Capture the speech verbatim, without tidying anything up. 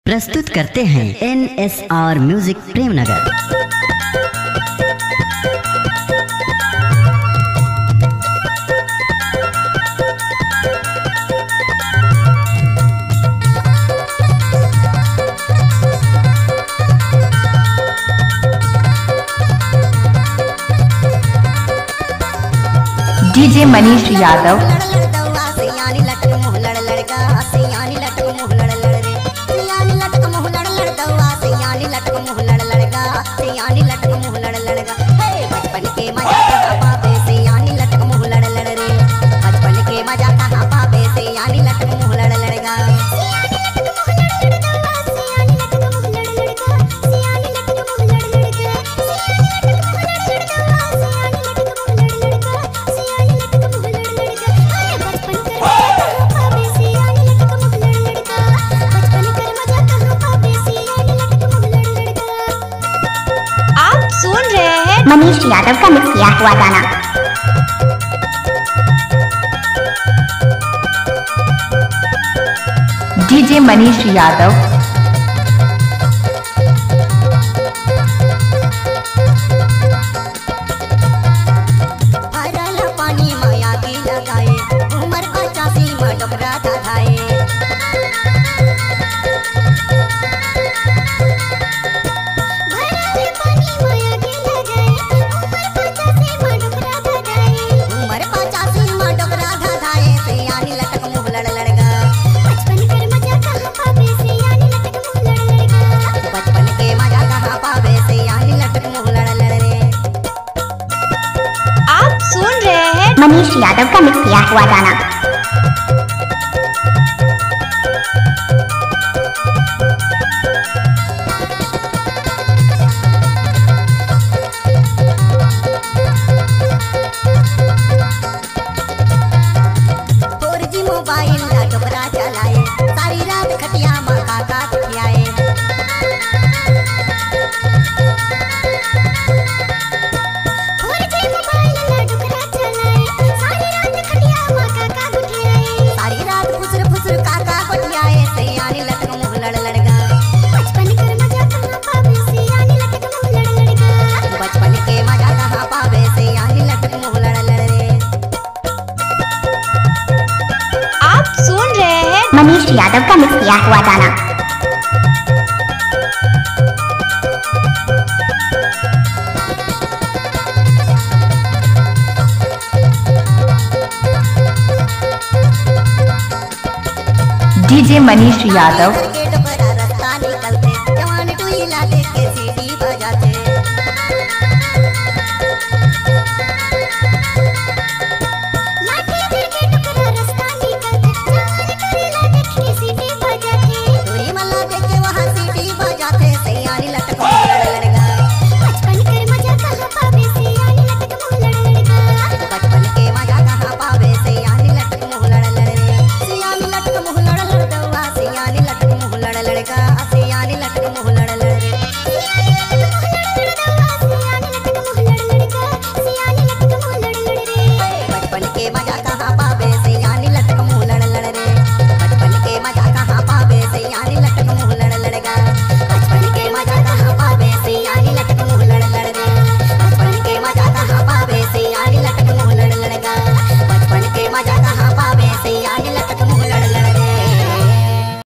प्रस्तुत करते हैं N S R music Premnagar. DJ Manish Yadav. आप सुन रहे हैं मनीष यादव का मिक्स किया हुआ गाना। डीजे मनीष यादव। आप सुन रहे हैं मनीष यादव का मिक्स किया हुआ गाना। आप सुन रहे हैं मनीष यादव का मिक्स किया हुआ गाना। डीजे मनीष यादव।